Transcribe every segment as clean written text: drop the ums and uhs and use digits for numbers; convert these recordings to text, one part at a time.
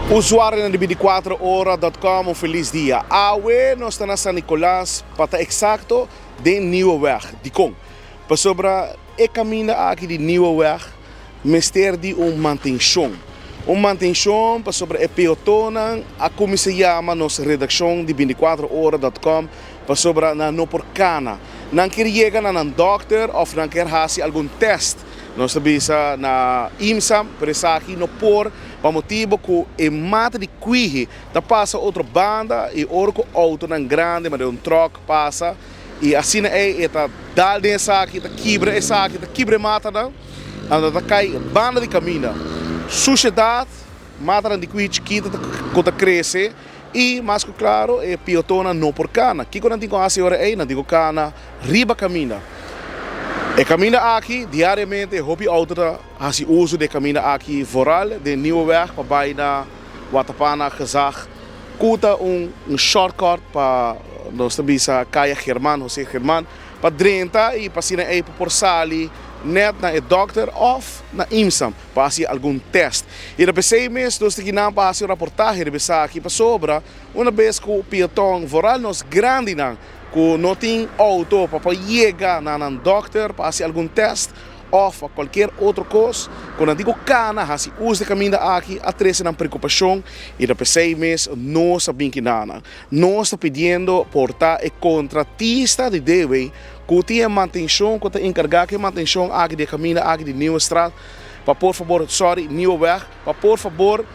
Usuarionan di 24 ora.com, un felis dia. Awe nos ta na San Nicolas, pa ta eksakto den Nieuweweg. Dikon? Pasobra e kaminda aki di Nieuweweg mester di un mantenshon. Un mantenshon pasobra e peotonnan a kuminsá yama nos redakshon di 24 ora.com pasobra nan no por kana. Nan kier yega na nan dòkter òf nan kier hasi algun tèst. Nos ta bisa na IMSA, pero esaki no por pa motibu ku e mata di kwihi ta pasa otro banda i ora ku outonan grandi manera un tròk pasa i asina ei e ta dal den esaki, ta kibra esaki, ta kibra e matanan, anto ta kai banda di kaminda. Sushedat, matanan di kwihi chikitu ku ta krese i mas ku klaro e piotonnan no por kana. Kiko nan tin ku hasi ora ei? Nan tin ku kana riba kaminda. E kaminda aki diariamente hopi outo ta hasi uso di e kaminda aki vooral den Nieuweweg pa bai na Watapana Gezag ku ta un shortcut pa nos ta bisa Kaya German, Jose German, pa drenta i pa asina ei pa por sali nèt na e dòkter òf na IMSAM pa hasi algun tèst. I ta p'esei mes nos ta kinan pa hasi un raportahe riba esaki pasobra una bes ku peaton vooral nos grandinan ku no tin outo pa por yega na nan dòkter pa hasi algun tèst òf pa kualkier otro kos ku nan tin ku kana hasi uso di kaminda aki a trese nan preokupashon i ta p'esei mes nos a bin kina nan. Nos ta pidiendo por ta e kontratista di DW ku tin e mantenshon ku ta enkargá ku e mantenshon aki di e kaminda aki di Nieuwestraat pa por fabor sorry Nieuweweg pa por fabor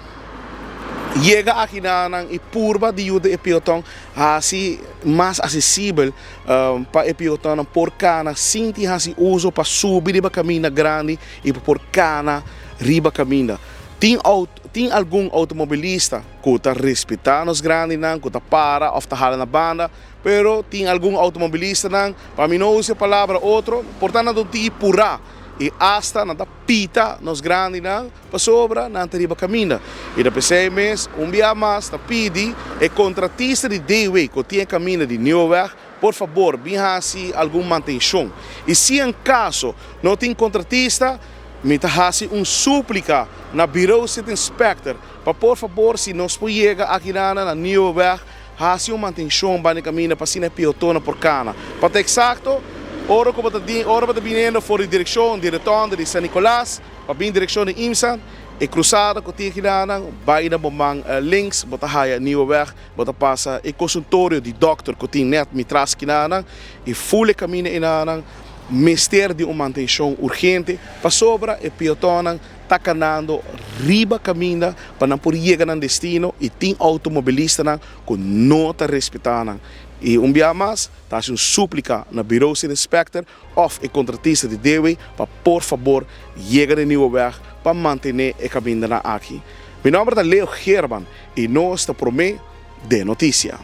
yega aki na nan i purba di yuda e peoton hasi mas asesibel pa e peotonnan por kana sin tin hasi uso pa subi riba kaminda grandi i pa por kana riba kaminda. Tin tin algun outomobilista ku ta respetá nos grandinan ku ta para òf ta hala na banda, pero tin algun outomobilistanan, pa mi no usa e palabra otro, por ta nan ta un tiki purá i asta nan ta pita nos grandinan pasobra nan ta riba kaminda. I ta p'esei mes un bia mas ta pidi e kontratista di DW ku tin e kaminda di Nieuweweg, por fabor bin hasi algun mantenshon. I si en kaso no tin kontratista, mi ta hasi un súplika na Bureau City Inspector pa por fabor si nos por yega akinana na Nieuweweg hasi un mantenshon banda e kaminda pa asina e peotonnan por kana. Pa ta eksakto, ora ku bo ta ora bo ta biniendo for di direkshon di Rotonda di San Nicolas, Pa bin direkshon di IMSA, e krusada ku tin akinan bai na bo man links, bo ta haya Nieuweweg, bo ta pasa e konsultorio di dòkter ku tin nèt mi tras kinanan i ful e kaminda enanan mester di un mantenshon urgente pasobra e peotonnan ta kanando riba kaminda pa nan por yega nan destino i tin outomobilistanan ku no ta respetá nan. I un bia mas ta hasi un súplika na Bureau City Inspector òf e kontratista di Dewey pa por fabor yega den Nieuweweg pa mantené e kamindanan aki. Mi nòmber ta Leo Geerman i nos ta promé den notisia.